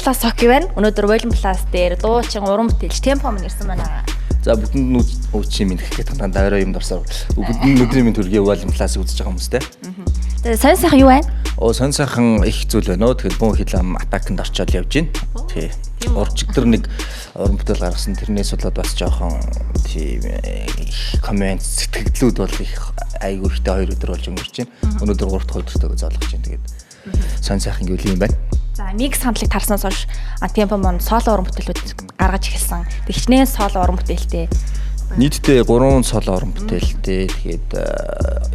Plus Hockey байна. Өнөөдөр Volume Plus дээр дуучин уран бүтээлч Темпо минь ирсэн байна. За, бүгдэнд өвчин минь гэх дандаа орой юм дорсоор бүгдэнд өдрийн минь төргий Volume Plus-ыг үзэж байгаа хүмүүстэй. Тэгээ сонь сайхан юу байна? Оо, сонь сайхан их зүйл байна оо. Тэгэхээр бөөн хил ам атаканд орчоод явж байна. Тий. Уржигдэр нэг уран бүтээл гаргасан. Тэрнээс болоод бас жоохон тийм их коммент сэтгэлдлүүд бол их айгүй ихтэй 2 өдөр болж өнгөрч байна. Өнөөдөр 3 дахь өдөртөө зоолгож байна. Тэгээд сонь сайхан гэвэл юм байна. За, микс хамтлагийг тарснаас хойш Темпо мон соло уран бүтээлүүд гаргаж эхэлсэн. Тэг хичнээн соло уран бүтээлтэй. Нийтдээ 3 соло уран бүтээлтэй. Тэгээд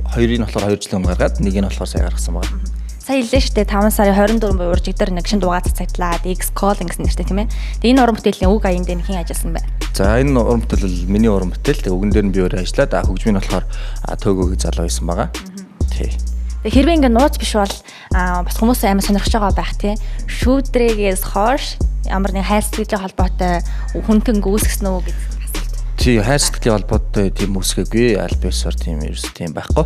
хоёрыг нь болохоор 2 жилийн өмнө гаргаад, нэг нь болохоор сая гаргасан байна. Сая хэллээ шүү дээ, 5 сарын 24 буюу уржигдэр нэг шин дугаар цацагдлаа. X Calling гэсэн нэртэй, тийм ээ. Тэгээ энэ уран бүтээлийн үг аян дээр хэн ажилласан бэ? За, энэ уран бүтээл бол миний уран бүтээл. Тэгээ үгэн дээр нь би өөрөө ажиллаад, хөгжмийн болохоор Төгөөгийн залуу байсан байгаа. Тий. Тэгээ хэрвээ ингээ нууц биш бол бас хүмүүс амар сонирхож байгаа байх, тий. Шүүдрэгээс хойш ямар нэг хайр сэтгэлийн холбоотой хүнтэн үүсгэсэн үү гэж асуулт. Тий, хайр сэтгэлийн холбоотой тийм үүсгээгүй. Аль биесээр тийм ерөөс тийм байхгүй.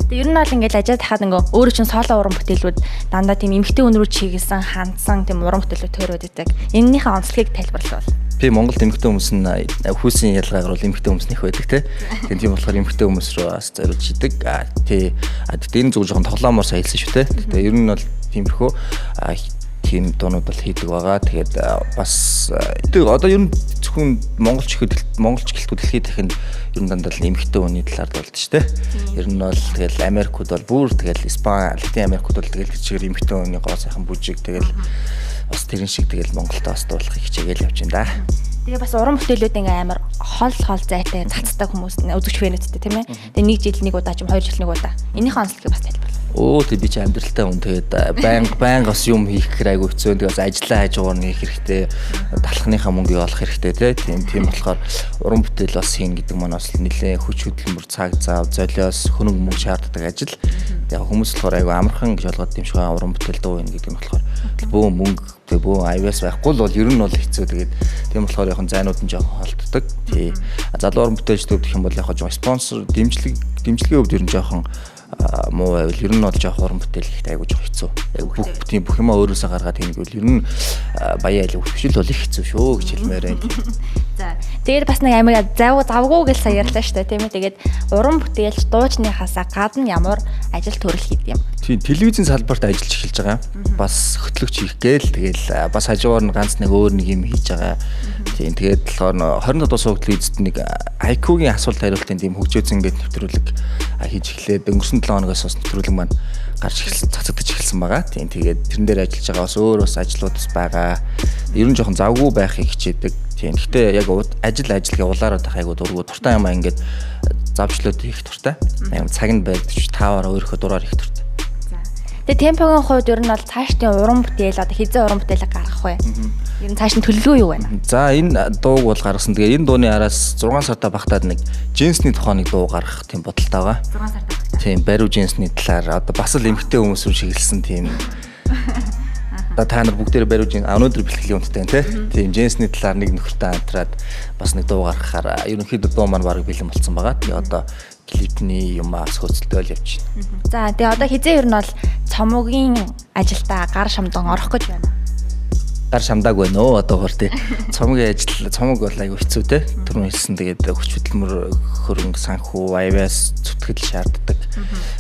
Тэгээ ер нь бол ингээл ажаад хахад ингээ өөрөө чинь соло уран бүтээлүүд дандаа тийм эмэгтэй хүн рүү чиглэсэн хандсан тийм уран бүтээлүүд төөрөөд идэг. Энэнийхээ онцлогийг тайлбарлавал. Би Монголд эмэгтэй хүмүүс нь хүүсийн ялгаагаар бол эмэгтэй хүмүүс нэх байдаг, те. Тэгээ тийм болохоор эмэгтэй хүмүүс рүү бас зориулж идэг. А тий. А тэгтээ энэ зүгээр жоохон тоглоомоор сая хэлсэн шүү те. Тэгтээ ер нь бол тиймэрхүү тийм дуунууд бол хийдэг байгаа. Тэгээд бас тэг одоо ер нь зөвхөн монголч ихэд монголч гэлтгүй дэлхийд дахинд ер нь дандаа л эмэгтэй хүний талаар дуулдаг шүү те. Ер нь бол тэгэл Америкууд бол бүр тэгэл Испани, Латин Америкууд бол тэгэл тэр чигээр эмэгтэй хүний гоо сайхан бүжиг, тэгэл бас тэрэн шиг тэгэл Монголд бас дуулахыг хичээгээл явж байна да. Тэгээ бас уран бүтээлүүд ингээ амар хол хол зайтай цацдаг хүмүүс үзэгч фэнүүдтэй, тийм ээ. Тэгээ нэг жил нэг удаа ч юм, 2 жил нэг удаа. Энийхээ онцлогийг бас тайлбарлаа. Өө, тэг би чи амьдралтай хүн, тэгээд байнга байнга бас юм хийх гэхээр айгүй хэцүү. Тэгээд бас ажиллаа хажуугаар нь хийх хэрэгтэй. Талхныхаа мөнгийг олох хэрэгтэй, те. Тийм болохоор уран бүтээл бас хийн гэдэг маань бас нэлээд хүч хөдөлмөр, цаг зав, золиос, хөрөнгө мөнгө шаарддаг ажил. Тэгээ хүмүүс болохоор айгүй амархан гэж ойлгоод юм шиг, уран бүтээл дуу хийн гэдэг нь болохоор бөө мөнгө тэгээ бөө авиас байхгүй л бол ер нь бол хэцүү. Тэгээд тийм болохоор яг зайнууд нь жоохон холддог. Тий. Залуу уран бүтээлчдүүд гэх юм бол яг жоохон спонсор дэмжлэгийн хувьд ер нь жоохон муу байвал ер нь бол жоох уран бүтээл хийхдээ айгүй жоох хэцүү. Яг бүх тийм бүх юмаа өөрөөсөө гаргаад хийнгүүл ер нь баяа айл өвчл бол их хэцүү шүү гэж хэлмээр байна. За, тэгээд бас нэг амар зав завгүй гэж сая ярьлаа шүү дээ, тийм ээ. Тэгээд уран бүтээлч дуучныхаасаа гадна ямар ажил төрөл хийд юм? Тийм, телевизийн салбарт ажиллаж эхэлж байгаа. Бас хөтлөгч хийх гээл тэгэл бас хажуугаар нь ганц нэг өөр нэг юм хийж байгаа. Тийм, тэгээд болохоор 27 дугаар суудлын эзэд нэг IQ-гийн асуулт хариултын тийм хөгжөөцөн гэдэг нэвтрүүлэг хийж эхлээд өнгөрсөн 7 хоногоос бас нэвтрүүлэг маань гарч эхэлсэн, цацагдаж эхэлсэн байгаа. Тийм, тэгээд тэрэн дээр ажиллаж байгаа, бас өөр бас ажлууд бас байгаа. Ер нь жоохон завгүй байхыг хичээдэг. Тийм, гэхдээ яг ажил ажил гэ улаараад байх айгуу дургу дуртай юм аа, ингээд завчлууд хийх дуртай. Яг цаг нь байдаг ч тааваараа өөрийнхөө дураар хийх дуртай. Тэгээ Темпогийн хувьд ер нь бол цаашдын уран бүтээл одоо хизээ уран бүтээлийг гаргах вэ? Ер нь цааш нь төлөвлөгөө юу байна? За, энэ дууг бол гаргасан. Тэгээ энэ дууны араас 6 сартаа багтаад нэг джинсний тухай нэг дуу гаргах тийм бодолтой байгаа. 6 сартаа багтаад. Тийм, бариу джинсний талаар одоо бас л эмэгтэй хүмүүс рүү шиглэсэн тийм. Одоо та нар бүгдээрээ бариу джинс өнөөдөр бэлтгэлийн үнэтэй байна, тий. Тийм, джинсний талаар нэг нөхөртэй хамтраад бас нэг дуу гаргахаар ерөнхийдөө дуу маань бараг бэлэн болсон байгаа. Тэгээ одоо клипний юм аас хөөцөлтөө л явж байна. За, тэгээ одоо хизээ ер нь бол цомогийн ажилдаа гар шамдан орох гэж байна? Гар шамдааг байна өө одоогор, тий. Цомгийн ажил, цомог бол айгүй хэцүү, те. Түрүүн хэлсэн, тэгээд хүч хөдөлмөр, хөрөнгө, санхүү, авиас зүтгэл шаарддаг.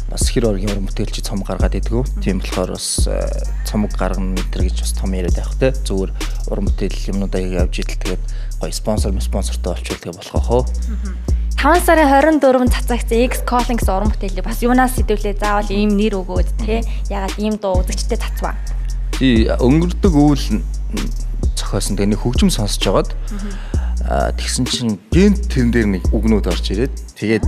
Бас хэр оргийн уран бүтээлч цомог гаргаад идэггүй. Тийм болохоор бас цомог гаргана энэ гэж бас том яриад явах, те. Зүгээр уран бүтээл юмнуудаа явж идэл, тэгээд гоё спонсор спонсортой болчихвол тэгээ болох ах уу. 5 сарын 24-нд цацагцсан X Calling гэсэн уран бүтээлийг бас юунаас сэдвлээ, заавал ийм нэр өгөөд те, ягаад ийм дуу үзэгчдэд цацваа? Тий, өнгөрдөг үйл зохиосон. Тэгээ нэг хөгжим сонсож байгаад тэгсэн чинь гэнт тэрэн дээр нэг үгнүүд орж ирээд, тэгээд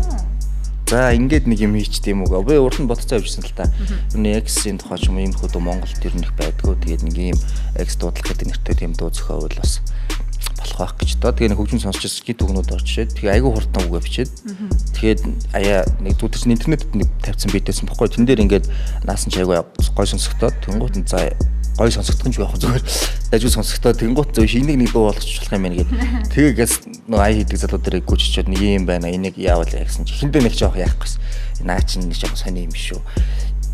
за, ингээд нэг юм хийчт юм уу. Би урд нь бодцоо явжсэн л та. Ер нь X-ийн тухай ч юм уу иймэрхүү дуу Монголд ер нь их байдгүй. Тэгээд нэг ийм X дуудлага гэдэг нэртэй тийм дуу зохиовол бас болох байх гэж доо. Тэгээ нэг хөгжим сонсч ирсэн, гит үгнүүд орж ирээд, тэгээ айгүй хурдан үгээ бичээд, тэгээд аяа нэг зүтэр чинь интернетэд нэг тавьсан бидэсэн бохгүй. Тэн дээр ингээд наасан чи айгүй гой сонсогдоод, тэнгуут нь за гой сонсогдох нь ч яг зүгээр дажгүй сонсогдоод, тэнгуут зөв энийг нэг дуу болгочих болох юм байна гэд. Тэгээ гэс нөгөө ая хийдэг залуу дээр гүйччихэд нэг юм байна. Энийг яавал яа гэсэн чи хиндэ нэг жоох яах гэсэн. Наа чинь нэг жоох сони юм шүү.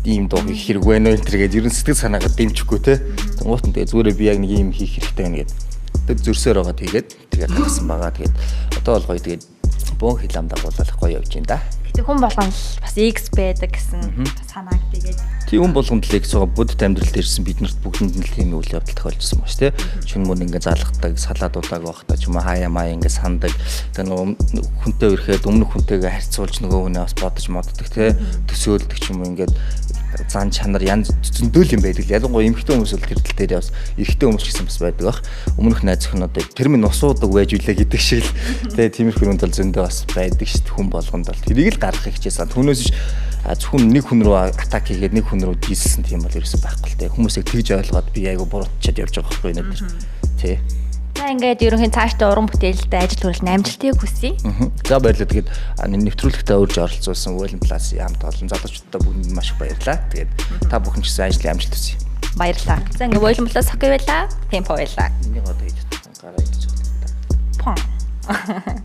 Ийм дуу хийх хэрэг байна уу энэ төр гэж ер нь сэтгэл санаагаа дэмжихгүй те. Тэнгуут нь тэгээ зүгээрээ би яг нэг ийм хийх хэрэгтэй байна гэд. Тэг зөрсөөр байгаа тэгээд тэгээд гаргасан байгаа. Тэгээд одоо бол гоё тэгээд бөөн хил ам дагуулаад гоё явж байна да. Гэтэ хүн болгон л бас X байдаг гэсэн санааг тэгээд Тийм, хүн болгонд л X байгаа. Буддит амьдралд ирсэн биднэрт бүгдэнд нь л тийм үйл явдал тохиолдсон ба ш, тий. Шүн мөн ингээ залгадаг, салаадуудаг байхдаа ч юм уу хаяа маа ингээ сандаг. Тэгээ нөгөө хүнтэй ирэхэд өмнөх хүнтэйгээ харьцуулж нөгөө хүнээ бас бодож моддог, тий. Төсөөлдөг ч юм уу, ингээд зан чанар янз зөндөл юм байдаг. Ялангуяа эмэгтэй хүмүүс бол тэр тал дээр бас, эрэгтэй хүмүүс ч гэсэн бас байдаг бах. Өмнөх найз охинуудыг тэр минь усуудаг байж үлээ гэдэг шиг л тий, тиймэрхүү юмд бол зөндөө бас байдаг шүү дээ, хүн болгонд бол. Тэрийг л гаргахыг хичээсэн. Түүнээс биш зөвхөн нэг хүн рүү attack хийгээд, нэг хүн рүү diss-сэн тийм бол ерөөсөй байхгүй л дээ. Хүмүүсийг тэгж ойлгоод би айгу буруутчаад явж байгаа байхгүй өнөөдөр. Тий. За, ингээд ерөнхийн цаашдаа уран бүтээлтэй ажил төрөл амжилтыг хүсье. За, баярлалаа. Тэгээд нэвтрүүлэгтээ урьж оролцуулсан Volume Plus хамт олон залуучуудаа бүгдэнд маш их баярлалаа. Тэгээд та бүхэн ч гэсэн ажлын амжилт хүсье. Баярлалаа. За, ингээд Volume Plus окей байлаа. Темпо байлаа. Энийг одоо хийж чадсан гараа хийж байгаа. Пон.